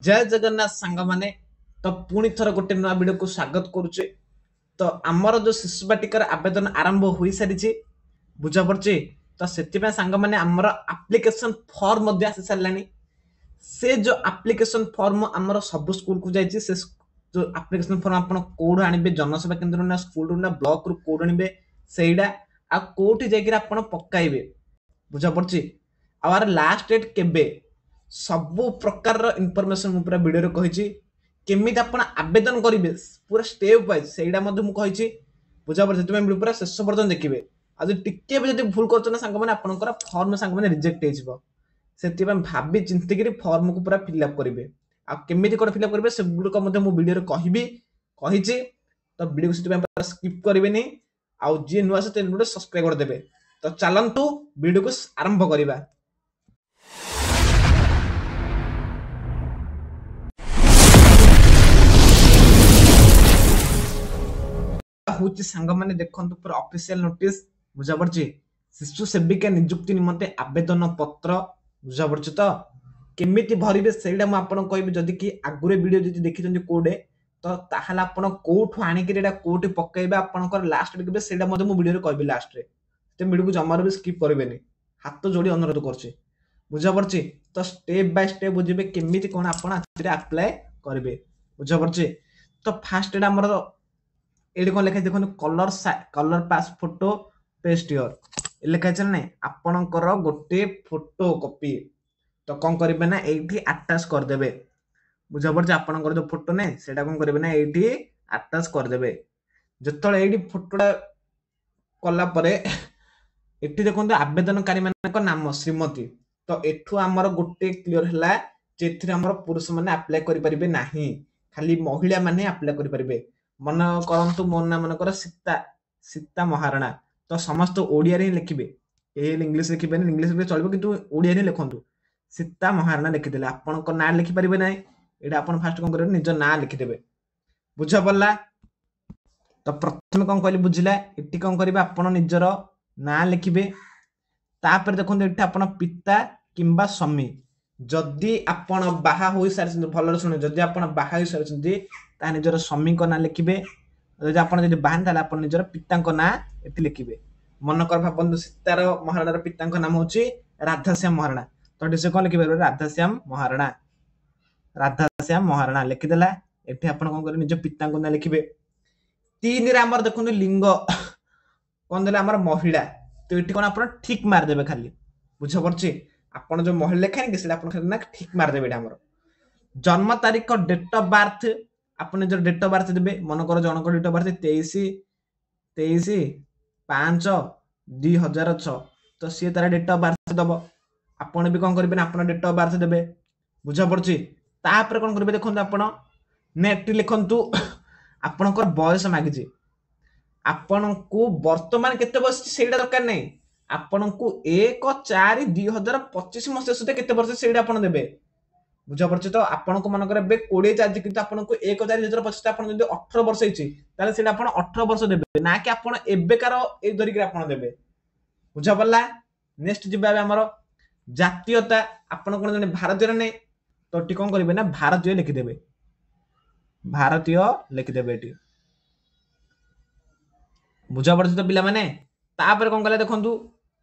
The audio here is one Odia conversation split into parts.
ଜୟ ଜଗନ୍ନାଥ ସାଙ୍ଗମାନେ, ତ ପୁଣି ଥରେ ଗୋଟେ ନୂଆ ଭିଡ଼ିଓକୁ ସ୍ୱାଗତ କରୁଛେ। ତ ଆମର ଯୋଉ ଶିଶୁ ବାଟିକାର ଆବେଦନ ଆରମ୍ଭ ହୋଇସାରିଛି, ବୁଝା ପଡୁଛି? ତ ସେଥିପାଇଁ ସାଙ୍ଗମାନେ ଆମର ଆପ୍ଲିକେସନ ଫର୍ମ ମଧ୍ୟ ଆସି ସାରିଲାଣି। ସେ ଯୋଉ ଆପ୍ଲିକେସନ ଫର୍ମ ଆମର ସବୁ ସ୍କୁଲକୁ ଯାଇଛି, ସେ ଯୋଉ ଆପ୍ଲିକେସନ ଫର୍ମ ଆପଣ କୋଉଠୁ ଆଣିବେ, ଜନସେବା କେନ୍ଦ୍ରରୁ ନା ସ୍କୁଲରୁ ନା ବ୍ଲକରୁ କୋଉଠୁ ଆଣିବେ ସେଇଟା, ଆଉ କୋଉଠି ଯାଇକିରି ଆପଣ ପକାଇବେ, ବୁଝା ପଡୁଛି? ଆଉ ଆର ଲାଷ୍ଟ ଡେଟ୍ କେବେ, ସବୁ ପ୍ରକାରର ଇନଫର୍ମେସନ ମୁଁ ପୁରା ଭିଡ଼ିଓରେ କହିଛି। କେମିତି ଆପଣ ଆବେଦନ କରିବେ ପୁରା ଷ୍ଟେପ୍ ୱାଇଜ୍ ସେଇଟା ମଧ୍ୟ ମୁଁ କହିଛି, ବୁଝା ପଡୁଛି? ସେଥିପାଇଁ ଭିଡ଼ିଓ ପୁରା ଶେଷ ପର୍ଯ୍ୟନ୍ତ ଦେଖିବେ। ଆଉ ଯଦି ଟିକେ ବି ଯଦି ଭୁଲ କରୁଛନ୍ତି ସାଙ୍ଗମାନେ, ଆପଣଙ୍କର ଫର୍ମ ସାଙ୍ଗମାନେ ରିଜେକ୍ଟ ହେଇଯିବ। ସେଥିପାଇଁ ଭାବି ଚିନ୍ତିକିରି ଫର୍ମକୁ ପୁରା ଫିଲ୍ଅପ୍ କରିବେ। ଆଉ କେମିତି କ'ଣ ଫିଲ୍ଅପ୍ କରିବେ ସେଗୁଡ଼ିକ ମଧ୍ୟ ମୁଁ ଭିଡ଼ିଓରେ କହିବି, କହିଛି। ତ ଭିଡ଼ିଓକୁ ସେଥିପାଇଁ ପୁରା ସ୍କିପ୍ କରିବେନି। ଆଉ ଯିଏ ନୂଆ ଆସେ ଗୋଟେ ସବସ୍କ୍ରାଇବ୍ କରିଦେବେ। ତ ଚାଲନ୍ତୁ ଭିଡ଼ିଓକୁ ଆରମ୍ଭ କରିବା। ହଉଛି ସାଙ୍ଗମାନେ ଦେଖନ୍ତୁ ପୁରା ଅଫିସିଆଲ ନୋଟିସ, ବୁଝା ପଡୁଛି? ଶିଶୁ ସେବିକା ନିଯୁକ୍ତି ନିମନ୍ତେ ଆବେଦନ ପତ୍ର, ବୁଝା ପଡୁଛି? ତ କେମିତି ଭରିବେ ସେଇଟା ମୁଁ ଆପଣଙ୍କୁ କହିବି। ଯଦି କି ଆଗରୁ ଭିଡ଼ିଓ ଯଦି ଦେଖିଛନ୍ତି କୋଉଟେ, ତ ତାହେଲେ ଆପଣ କୋଉଠୁ ଆଣିକିରି ଏଇଟା କୋଉଠି ପକେଇବେ, ଆପଣଙ୍କର ଲାଷ୍ଟ କେବେ, ସେଇଟା ମଧ୍ୟ ମୁଁ ଭିଡ଼ିଓରେ କହିବି ଲାଷ୍ଟରେ। ସେ ଭିଡ଼ିଓକୁ ଜମାରୁ ବି ସ୍କିପ୍ କରିବେନି, ହାତ ଯୋଡ଼ି ଅନୁରୋଧ କରୁଛି, ବୁଝା ପଡୁଛି? ତ ଷ୍ଟେପ୍ ବାଇ ଷ୍ଟେପ୍ ବୁଝିବେ କେମିତି କ'ଣ ଆପଣ ଏଥିରେ ଆପ୍ଲାଏ କରିବେ, ବୁଝା ପଡୁଛି? ତ ଫାଷ୍ଟ ଏଇଟା ଆମର ଏଇଠି କ'ଣ ଲେଖା ହେଇଛି ଦେଖନ୍ତୁ, colour pass photo paste here ଲେଖା ହେଇଛି ନା ନାଇଁ? ଆପଣଙ୍କର ଗୋଟେ ଫଟୋ କପି ତ କ'ଣ କରିବେ ନା ଏଇଠି ଆଟାଚ୍ କରିଦେବେ, ବୁଝା ପଡୁଛି? ଆପଣଙ୍କର ଯୋଉ ଫଟୋ ନାହିଁ ସେଇଟା କ'ଣ କରିବେ ନା ଏଇଠି ଆଟାଚ୍ କରିଦେବେ। ଯେତେବେଳେ ଏଇଠି ଫଟୋଟା କଲା ପରେ ଏଠି ଦେଖନ୍ତୁ ଆବେଦନକାରୀ ମାନଙ୍କ ନାମ ଶ୍ରୀମତୀ। ତ ଏଠୁ ଆମର ଗୋଟେ କ୍ଲିୟର ହେଲା ଯେ ଏଥିରେ ଆମର ପୁରୁଷ ମାନେ ଆପ୍ଲାଏ କରିପାରିବେ ନାହିଁ, ଖାଲି ମହିଳା ମାନେ ଆପ୍ଲାଏ କରିପାରିବେ। ମନେ କରନ୍ତୁ ମୋ ନାଁ ମନେକର ସୀତା, ସୀତା ମହାରଣା, ତ ସମସ୍ତେ ଓଡ଼ିଆରେ ହିଁ ଲେଖିବେ, କେହି ହେଲେ ଇଂଲିଶ ଲେଖିବେନି। ଇଂଲିଶ ଲେଖିଲେ ଚଳିବ, କିନ୍ତୁ ଓଡ଼ିଆରେ ହିଁ ଲେଖନ୍ତୁ। ସୀତା ମହାରଣା ଲେଖିଦେଲେ, ଆପଣଙ୍କ ନାଁ ଲେଖିପାରିବେ ନାହିଁ। ଏଇଟା ଆପଣ ଫାଷ୍ଟ କ'ଣ କରିବେ, ନିଜ ନାଁ ଲେଖିଦେବେ, ବୁଝା ପଡିଲା? ତ ପ୍ରଥମେ କ'ଣ କହିଲେ ବୁଝିଲା? ଏଠି କ'ଣ କରିବେ, ଆପଣ ନିଜର ନାଁ ଲେଖିବେ। ତାପରେ ଦେଖନ୍ତୁ ଏଠି ଆପଣ ପିତା କିମ୍ବା ସ୍ୱାମୀ, ଯଦି ଆପଣ ବାହା ହୋଇସାରିଛନ୍ତି, ଭଲରେ ଶୁଣ, ଯଦି ଆପଣ ବାହା ହୋଇସାରିଛନ୍ତି ତାହେଲେ ନିଜର ସ୍ୱାମୀଙ୍କ ନାଁ ଲେଖିବେ। ଯଦି ଆପଣ ଯଦି ବାହା, ତାହେଲେ ଆପଣ ନିଜର ପିତାଙ୍କ ନାଁ ଏଠି ଲେଖିବେ। ମନେକର ଭାବନ୍ତୁ ସୀତାର ମହାରଣାର ପିତାଙ୍କ ନାମ ହଉଛି ରାଧାଶ୍ୟାମ ମହାରଣା, ତ ଏଠି ସେ କ'ଣ ଲେଖିପାରିବେ? ରାଧାଶ୍ୟାମ ମହାରଣା। ରାଧାଶ୍ୟାମ ମହାରଣା ଲେଖିଦେଲା। ଏଠି ଆପଣ କ'ଣ କରିବେ, ନିଜ ପିତାଙ୍କ ନାଁ ଲେଖିବେ। 3ରେ ଆମର ଦେଖନ୍ତୁ ଲିଙ୍ଗ କ'ଣ ଦେଲେ, ଆମର ମହିଳା, ତ ଏଠି କ'ଣ ଆପଣ ଠିକ ମାରିଦେବେ ଖାଲି, ବୁଝା ପଡୁଛି? ଆପଣ ଯୋଉ ମହିଳା ଲେଖାନି କି ସେଇଟା ଆପଣ ଖାଲି ନା ଠିକ ମାରିଦେବେ। ଏଇଟା ଆମର ଜନ୍ମ ତାରିଖ, ଡେଟ୍ ଅଫ ବାର୍ଥ, ଆପଣ ନିଜର ଡେଟ୍ ଅଫ ବାର୍ଥ ଦେବେ। ମନେକର ଜଣଙ୍କର ଡେଟ୍ ଅଫ ବାର୍ଥ 23/23/5/2006, ତ ସିଏ ତାର ଡେଟ୍ ଅଫ ବାର୍ଥ ଦବ। ଆପଣ ବି କ'ଣ କରିବେ ନା ଆପଣ ଡେଟ୍ ଅଫ ବାର୍ଥ ଦେବେ, ବୁଝା ପଡୁଛି? ତାପରେ କ'ଣ କରିବେ ଦେଖନ୍ତୁ, ଆପଣ ନେଟ୍ ଲେଖନ୍ତୁ ଆପଣଙ୍କର ବୟସ ମାଗିଛି। ଆପଣଙ୍କୁ ବର୍ତ୍ତମାନ କେତେ ବୟସ ସେଇଟା ଦରକାର ନାହିଁ, ଆପଣଙ୍କୁ 1/4/2025 ମସିହା ସୁଦ୍ଧା କେତେ ବର୍ଷ ସେଇଟା ଆପଣ ଦେବେ, ବୁଝା ପଡୁଛି? ତ ଆପଣଙ୍କୁ ମନେକର ଏବେ 20 ଚାଲିଛି, କିନ୍ତୁ ଆପଣଙ୍କୁ 1/4/2025 ଆପଣ ଯଦି 18 ବର୍ଷ ହେଇଛି ତାହେଲେ ସେଇଟା ଆପଣ 18 ବର୍ଷ ଦେବେ, ନା କି ଆପଣ ଏବେକାର ଏଇ ଧରିକିରି ଆପଣ ଦେବେ, ବୁଝା ପଡିଲା? ନେକ୍ସଟ ଯିବା ଏବେ ଆମର ଜାତୀୟତା। ଆପଣ କଣ ଜଣେ ଭାରତୀୟ ନା ନାହିଁ, ତ ଏଠି କଣ କରିବେ ନା ଭାରତୀୟ ଲେଖିଦେବେ, ଭାରତୀୟ ଲେଖିଦେବେ ଏଠି, ବୁଝା ପଡୁଛି ତ ପିଲାମାନେ? ତାପରେ କଣ କଲେ ଦେଖନ୍ତୁ,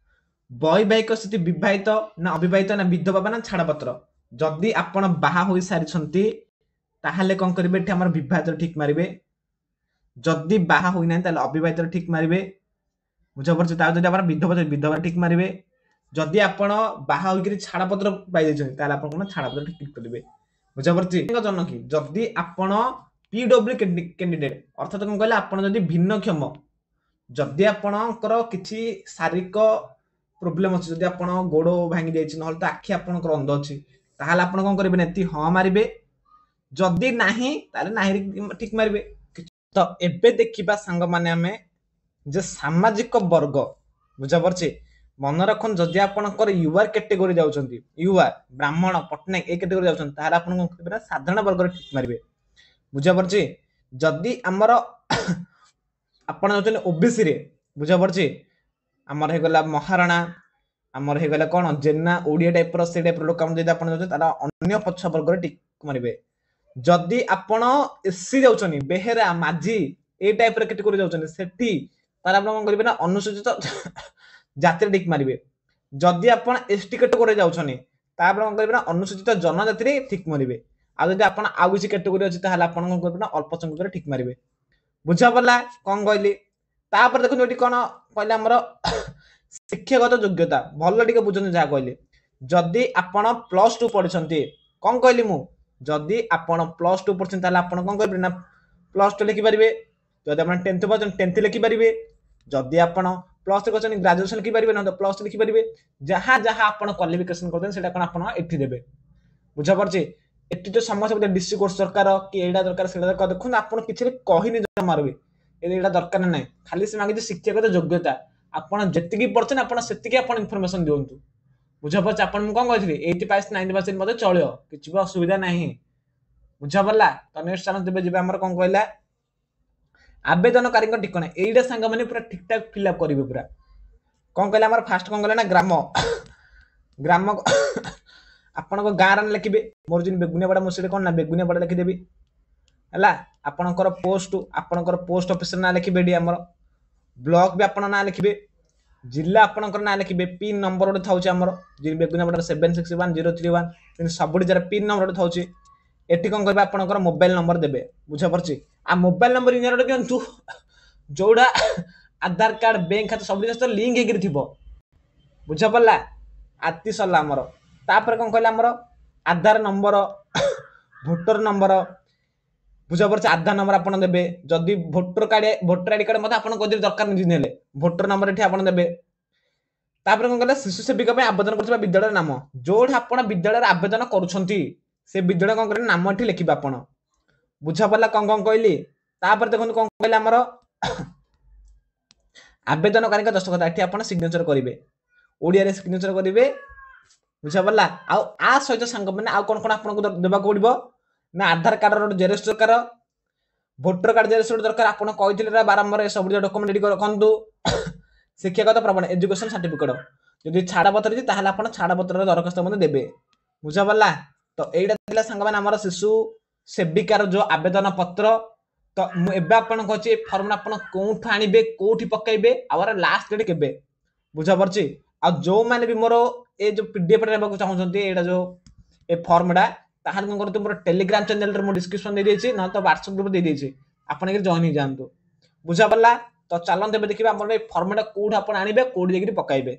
ବୈବାହିକ ସ୍ଥିତି, ବିବାହିତ ନା ଅବିବାହିତ ନା ବିଧବା ନା ଛାଡ଼ପତ୍ର। ଯଦି ଆପଣ ବାହା ହୋଇ ସାରିଛନ୍ତି ତାହେଲେ କଣ କରିବେ, ଏଠି ଆମର ବିବାହିତ ଠିକ ମାରିବେ। ଯଦି ବାହା ହୋଇନାହାନ୍ତି ତାହେଲେ ଅବିବାହିତ ଠିକ ମାରିବେ, ବୁଝା ପଡୁଛି? ତା ଯଦି ଆପଣ ବିଧବା, ବିଧବା ଠିକ ମାରିବେ। ଯଦି ଆପଣ ବାହା ହୋଇକିରି ଛାଡ଼ପତ୍ର ପାଇଯାଇଛନ୍ତି ତାହେଲେ ଆପଣ କଣ ଛାଡ଼ପତ୍ର ଠିକ କରିବେ, ବୁଝା ପଡୁଛି? ଜନ କି ଯଦି ଆପଣ ପିଡବ୍ଲ୍ୟୁ କ୍ୟାଣ୍ଡିଡେଟ୍, ଅର୍ଥାତ କଣ କହିଲେ ଆପଣ ଯଦି ଭିନ୍ନକ୍ଷମ, ଯଦି ଆପଣଙ୍କର କିଛି ଶାରୀରିକ ପ୍ରୋବ୍ଲେମ ଅଛି, ଯଦି ଆପଣ ଗୋଡ ଭାଙ୍ଗି ଯାଇଛି ନହେଲେ ତ ଆଖି ଆପଣଙ୍କର ଅନ୍ଧ ଅଛି, ତାହେଲେ ଆପଣ କଣ କରିବେ ନା ଏଠି ହଁ ମାରିବେ। ଯଦି ନାହିଁ ତାହେଲେ ନାହିଁ ଠିକ ମାରିବେ। ତ ଏବେ ଦେଖିବା ସାଙ୍ଗମାନେ ଆମେ ଯେ ସାମାଜିକ ବର୍ଗ, ବୁଝା ପଡୁଛି? ମନେ ରଖନ୍ତୁ ଯଦି ଆପଣଙ୍କର ୟୁଆର କ୍ୟାଟେଗୋରୀ ଯାଉଛନ୍ତି, UR Brahmin Pattanayak A category ଯାଉଛନ୍ତି, ତାହେଲେ ଆପଣ କଣ କରିବେ ନା ସାଧାରଣ ବର୍ଗରେ ଠିକ ମାରିବେ, ବୁଝା ପଡୁଛି? ଯଦି ଆମର ଆପଣ ଯାଉଛନ୍ତି ଓବିସି ରେ, ବୁଝା ପଡୁଛି? ଆମର ହେଇଗଲା ମହାରଣା, ଆମର ହେଇଗଲା କ'ଣ ଜେନା, ଓଡ଼ିଆ ଟାଇପର ସେ ଟାଇପର ଲୋକ ଯଦି ଆପଣ ଯାଉଛନ୍ତି ତାହେଲେ ଅନ୍ୟ ପଛୁଆ ବର୍ଗରେ ମାରିବେ। ଯଦି ଆପଣ ଏସସି ଯାଉଛନ୍ତି, ବେହେରା, ମାଝି ଏଇ ଟାଇପର କ୍ୟାଟେଗୋରୀ ଯାଉଛନ୍ତି ସେଠି, ତାହେଲେ ଆପଣ କଣ କରିବେ ନା ଅନୁସୂଚିତ ଜାତିରେ ଟିକ୍ ମାରିବେ। ଯଦି ଆପଣ ଏସଟି କ୍ୟାଟେଗୋରୀରେ ଯାଉଛନ୍ତି, ତାପରେ କଣ କରିବେ ନା ଅନୁସୂଚିତ ଜନଜାତିରେ ଠିକ ମାରିବେ। ଆଉ ଯଦି ଆପଣ ଆଉ କିଛି କ୍ୟାଟେଗୋରୀ ଅଛି, ତାହେଲେ ଆପଣ କଣ କରିବେ ନା ଅଳ୍ପ ସଂଖ୍ୟକରେ ଠିକ ମାରିବେ। ବୁଝା ପଡିଲା କଣ କହିଲି? ତାପରେ ଦେଖନ୍ତୁ, ଏଠି କଣ କହିଲେ ଆମର ଶିକ୍ଷାଗତ ଯୋଗ୍ୟତା। ଭଲ ଟିକେ ବୁଝନ୍ତୁ ଯାହା କହିଲି। ଯଦି ଆପଣ +2 ପଢିଛନ୍ତି, କଣ କହିଲି ମୁଁ? ଯଦି ଆପଣ +2 ପଢିଛନ୍ତି, ତାହେଲେ ଆପଣ କଣ କରିବେ ନା +2 ଲେଖିପାରିବେ। ଯଦି ଆପଣ 10th ପଢିଛନ୍ତି, 10th ଲେଖିପାରିବେ। ଯଦି ଆପଣ +3 କରିଛନ୍ତି, ଗ୍ରାଜୁଏସନ ଲେଖିପାରିବେ, ନହେଲେ +2 ଲେଖିପାରିବେ। ଯାହା ଯାହା ଆପଣ କ୍ୱାଲିଫିକେସନ କରୁଛନ୍ତି, ସେଇଟା କଣ ଆପଣ ଏଠି ଦେବେ। ବୁଝାପଡୁଛି? ଏଠି ଯୋଉ ସମସ୍ତେ ବୋଧେ ଡିସି କୋର୍ସ ଦରକାର କି ଏଇଟା ଦରକାର, ସେଇଟା ଦରକାର, ଦେଖନ୍ତୁ, ଆପଣ କିଛି କହିନି ଜମାରୁ ବି ଏଇଟା ଦରକାର ନାହିଁ। ଖାଲି ସେ ମାଗିଛି ଶିକ୍ଷାଗତ ଯୋଗ୍ୟତା। ଆପଣ ଯେତିକି ପଢୁଛନ୍ତି, ଆପଣ ସେତିକି ଆପଣ ଇନଫର୍ମେସନ ଦିଅନ୍ତୁ। ବୁଝାପଡୁଛି ଆପଣ? ମୁଁ କଣ କହିଥିଲି? 8 ପାସ୍, 9 ପାସ୍ ମଧ୍ୟ ଚଳିବ, କିଛି ବି ଅସୁବିଧା ନାହିଁ। ବୁଝାପଡିଲା ତ? ନେକ୍ସଟ ଚାଲନ୍ତୁ, ତେବେ ଯିବା। ଆମର କଣ କହିଲା? ଆବେଦନକାରୀଙ୍କ ଠିକଣା। ଏଇଟା ସାଙ୍ଗମାନେ ପୁରା ଠିକ ଠାକ ଫିଲ୍ଅପ୍ କରିବେ ପୁରା। କଣ କହିଲା ଆମର? ଫାଷ୍ଟ କଣ କହିଲା ନା ଗ୍ରାମ। ଗ୍ରାମ ଆପଣଙ୍କ ଗାଁର ଲେଖିବେ। ମୋର ଯେମିତି ବେଗୁନିଆପଡା, ମୁଁ ସେଠି କଣ ନା ବେଗୁନିଆପଡା ଲେଖିଦେବି। ହେଲା? ଆପଣଙ୍କର ପୋଷ୍ଟ, ଆପଣଙ୍କର ପୋଷ୍ଟ ଅଫିସର ନାଁ ଲେଖିବେ ଏଠି। ଆମର ବ୍ଲକ ବି ଆପଣ ନାଁ ଲେଖିବେ, ଜିଲ୍ଲା ଆପଣଙ୍କର ନାଁ ଲେଖିବେ। ପିନ୍ ନମ୍ବର ଗୋଟେ ଥାଉଛି ଆମର, ଯେମିତି ବେଗୁନିଆପଡାର 761031, ସେମିତି ସବୁଠି ଯାର ପିନ୍ ନମ୍ବର ଗୋଟେ ଥାଉଛି। ଏଠି କଣ କରିବେ? ଆପଣଙ୍କର ମୋବାଇଲ ନମ୍ବର ଦେବେ। ବୁଝାପଡୁଛି? ଆଉ ମୋବାଇଲ ନମ୍ବର ଇଏ ଗୋଟେ ଦିଅନ୍ତୁ ଯୋଉଟା ଆଧାର କାର୍ଡ, ବ୍ୟାଙ୍କ ଖାତା ସବୁ ଜିନିଷ ଲିଙ୍କ ହେଇକିରି ଥିବ। ବୁଝାପଡିଲା? ଆତି ସରିଲା ଆମର। ତାପରେ କଣ କହିଲା ଆମର? ଆଧାର ନମ୍ବର, ଭୋଟର ନମ୍ବର। ବୁଝାପଡୁଛି? ଆଧାର ନମ୍ବର ଆପଣ ଦେବେ। ଯଦି voter card, voter ID card ମଧ୍ୟ ଆପଣ କହିଦେବେ ଦରକାର ନେଲେ, ଭୋଟର ନମ୍ବର ଏଠି ଆପଣ ଦେବେ। ତାପରେ କଣ କହିଲା? ଶିଶୁ ସେବିକା ପାଇଁ ଆବେଦନ କରୁଥିବା ବିଦ୍ୟାଳୟର ନାମ। ଯୋଉଠି ଆପଣ ବିଦ୍ୟାଳୟରେ ଆବେଦନ କରୁଛନ୍ତି, ସେ ବିଦ୍ୟାଳୟ କଣ କରିବେ, ନାମ ଏଠି ଲେଖିବେ ଆପଣ। ବୁଝା ପଡିଲା କଣ କଣ କହିଲି? ତାପରେ ଦେଖନ୍ତୁ କଣ କହିଲେ ଆମର, ଆବେଦନକାରୀଙ୍କ ଦସ୍ତଖତ। ଏଠି ଆପଣ ସିଗ୍ନେଚର କରିବେ, ଓଡିଆରେ ସିଗ୍ନେଚର କରିବେ। ବୁଝା ପଡିଲା? ଆଉ ଆ ସହିତ ସାଙ୍ଗମାନେ ଆଉ କଣ କଣ ଆପଣଙ୍କୁ ଦେବାକୁ ପଡିବ ନା ଆଧାର କାର୍ଡର ଗୋଟେ ଜେରକ୍ସ ଦରକାର, ଭୋଟର କାର୍ଡ ଜେରକ୍ସ ଗୋଟେ ଦରକାର। ଆପଣ କହିଥିଲେ ନା ବାରମ୍ବାର, ଏ ସବୁ ଡକୁମେଣ୍ଟ ରେଡି ରଖନ୍ତୁ। ଶିକ୍ଷାଗତ ପ୍ରମାଣ, ଏଜୁକେସନ ସାର୍ଟିଫିକେଟ। ଯଦି ଛାଡ଼ପତ୍ର ଅଛି, ତାହେଲେ ଆପଣ ଛାଡ଼ପତ୍ରର ଦରଖାସ୍ତ ମଧ୍ୟ ଦେବେ। ବୁଝା ପଡିଲା ତ? ଏଇଟା ଥିଲା ସାଙ୍ଗମାନେ ଆମର ଶିଶୁ ସେବିକାର ଯୋଉ ଆବେଦନ ପତ୍ର। ତ ମୁଁ ଏବେ ଆପଣଙ୍କୁ କହୁଛି, ଏ ଫର୍ମଟା ଆପଣ କୋଉଠୁ ଆଣିବେ, କୋଉଠି ପକେଇବେ ଆଉ ଲାଷ୍ଟ ଡେଟ୍ କେବେ। ବୁଝା ପଡୁଛି? ଆଉ ଯୋଉମାନେ ବି ମୋର ଏ ଯୋଉ ପିଡିଏଫ ନେବାକୁ ଚାହୁଁଛନ୍ତି, ଏଇଟା ଯୋଉ ଏ ଫର୍ମଟା, ତାହେଲେ କଣ କରନ୍ତୁ, ମୋର ଟେଲିଗ୍ରାମ ଚ୍ୟାନେଲରେ ମୁଁ ଡିସ୍କ୍ରିପସନ ଦେଇଦେଇଛି, ନହେଲେ ତ ହ୍ୱାଟ୍ସଆପ ଗ୍ରୁପ ଦେଇଦେଇଛି, ଆପଣ ଜଏନ୍ ହେଇଯାଆନ୍ତୁ। ବୁଝା ପଡିଲା ତ? ଚାଲନ୍ତୁ, ଏବେ ଦେଖିବା ଆମର ଏଇ ଫର୍ମଟା କୋଉଠି ଆପଣ ଆଣିବେ, କୋଉଠି ଯାଇକିରି ପକାଇବେ।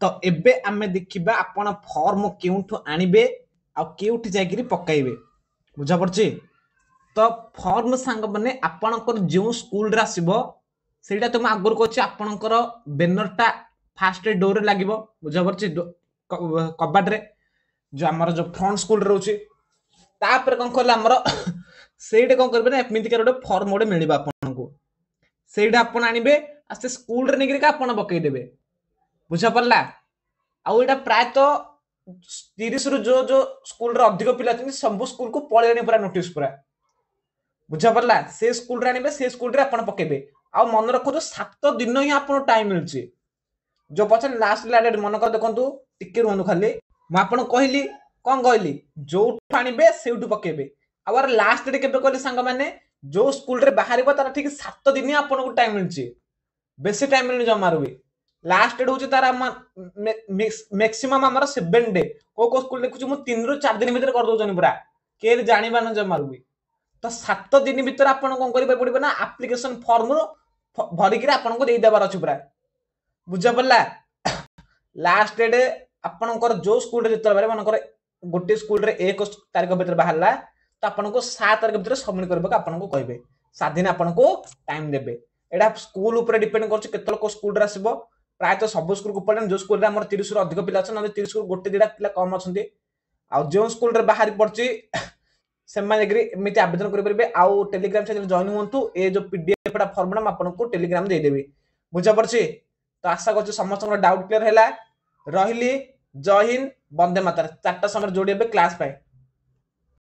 ତ ଏବେ ଆମେ ଦେଖିବା ଆପଣ ଫର୍ମ କେଉଁଠୁ ଆଣିବେ ଆଉ କେଉଁଠି ଯାଇକିରି ପକାଇବେ। ବୁଝା ପଡୁଛି ତ? ଫର୍ମ ସାଙ୍ଗମାନେ ଆପଣଙ୍କର ଯେଉଁ ସ୍କୁଲରେ ଆସିବ, ସେଇଟା ତ ମୁଁ ଆଗରୁ କହୁଛି, ଆପଣଙ୍କର ବେନରଟା ଫାଷ୍ଟ ଡୋରରେ ଲାଗିବ। ବୁଝା ପଡୁଛି? କବାଟରେ, ଯୋଉ ଆମର ଯୋଉ ଫ୍ରଣ୍ଟ ସ୍କୁଲରେ ରହୁଛି। ତାପରେ କଣ କହିଲେ ଆମର, ସେଇଟା କଣ କରିବେ ନା ଏମିତିକା ଗୋଟେ ଫର୍ମ ଗୋଟେ ମିଳିବ ଆପଣଙ୍କୁ। ସେଇଟା ଆପଣ ଆଣିବେ ଆଉ ସେ ସ୍କୁଲରେ ନେଇକିରି ଆପଣ ପକେଇଦେବେ। ବୁଝା ପଡିଲା? ଆଉ ଏଇଟା ପ୍ରାୟତଃ 30ରୁ ଯୋଉ ଯୋଉ ସ୍କୁଲରେ ଅଧିକ ପିଲା ଅଛନ୍ତି, ସବୁ ସ୍କୁଲକୁ ପଳେଇଲାଣି ପୁରା ନୋଟିସ ପୁରା। ବୁଝା ପଡିଲା? ସେ ସ୍କୁଲରେ ଆଣିବେ, ସେ ସ୍କୁଲରେ ଆପଣ ପକେଇବେ। ଆଉ ମନେ ରଖନ୍ତୁ, 7 ଦିନ ହିଁ ଆପଣଙ୍କୁ ଟାଇମ ମିଳୁଛି। ଯୋଉ ପଚାରେ ଲାଷ୍ଟ ଡେଟ୍, ମନେକର ଦେଖନ୍ତୁ, ଟିକେ ରୁହନ୍ତୁ ଖାଲି। ମୁଁ ଆପଣଙ୍କୁ କହିଲି, କଣ କହିଲି? ଯୋଉଠୁ ଆଣିବେ ସେଇଠୁ ପକେଇବେ। ଆଉ ଆର ଲାଷ୍ଟ ଡେଟ୍ କେବେ କହିଲେ ସାଙ୍ଗମାନେ? ଯୋଉ ସ୍କୁଲରେ ବାହାରିବ, ତାର ଠିକ 7 ଦିନ ଆପଣଙ୍କୁ ଟାଇମ ମିଳୁଛି। ବେଶୀ ଟାଇମ ମିଳୁନି ଜମାରୁ ବି। ଲାଷ୍ଟ ଡେଟ୍ ହଉଛି ତାର ମ୍ୟାକ୍ସିମମ୍ ଆମର 7 ଡେ। କୋଉ କୋଉ ସ୍କୁଲ ଦେଖୁଛି ମୁଁ, 3ରୁ 4 ଦିନ ଭିତରେ କରିଦଉଛନ୍ତି ପୁରା, କେହି ଜାଣିପାରୁନ ଜମାରୁ ବି। ତ 7 ଦିନ ଭିତରେ ଆପଣ କଣ କରିବାକୁ ପଡିବ ନା ଆପ୍ଲିକେସନ ଫର୍ମରୁ ଭରିକିରି ଆପଣଙ୍କୁ ଦେଇଦେବାର ଅଛି ପୁରା। ବୁଝା ପଡିଲା? ଲାଷ୍ଟ ଡେଟ୍ ଆପଣଙ୍କର ଯୋଉ ସ୍କୁଲରେ ଯେତେବେଳେ ବାହାରିବ, ମନେକର ଗୋଟେ ସ୍କୁଲରେ 1 ତାରିଖ ଭିତରେ ବାହାରିଲା, ତ ଆପଣଙ୍କୁ 7 ତାରିଖ ଭିତରେ ସବମିଟ କରିବାକୁ ଆପଣଙ୍କୁ କହିବେ। 7 ଦିନ ଆପଣଙ୍କୁ ଟାଇମ ଦେବେ। ଏଇଟା ସ୍କୁଲ ଉପରେ ଡିପେଣ୍ଡ କରୁଛି କେତେବେଳେ କୋଉ ସ୍କୁଲରେ ଆସିବ। ପ୍ରାୟତଃ ସବୁ ସ୍କୁଲକୁ ପଡିଲାଣି, ଯୋଉ ସ୍କୁଲରେ ଆମର 30ରୁ ଅଧିକ ପିଲା ଅଛନ୍ତି, ନହେଲେ 30ରୁ ଗୋଟେ ଦିଟା ପିଲା କମ ଅଛନ୍ତି। ଆଉ ଯେଉଁ ସ୍କୁଲରେ ବାହାରି ପଡୁଛି, ସେମାନେ ଯାଇକିରି ଏମିତି ଆବେଦନ କରିପାରିବେ। ଆଉ ଟେଲିଗ୍ରାମ ଚ୍ୟାନେଲ ଜଏନ୍ ହୁଅନ୍ତୁ। ଏ ଯୋଉ ପିଡିଏଫ ଟା ଫର୍ମଟା ମୁଁ ଆପଣଙ୍କୁ ଟେଲିଗ୍ରାମ ଦେଇଦେବି। ବୁଝା ପଡୁଛି ତ? ଆଶା କରୁଛି ସମସ୍ତଙ୍କର ଡାଉଟ କ୍ଲିୟର ହେଲା। ରହିଲି, ଜୟ ହିନ୍ଦ, ବନ୍ଦେ ମାତରମ୍। 4ଟା ସମୟରେ ଯୋଡି ହେବେ କ୍ଲାସ ପାଇଁ।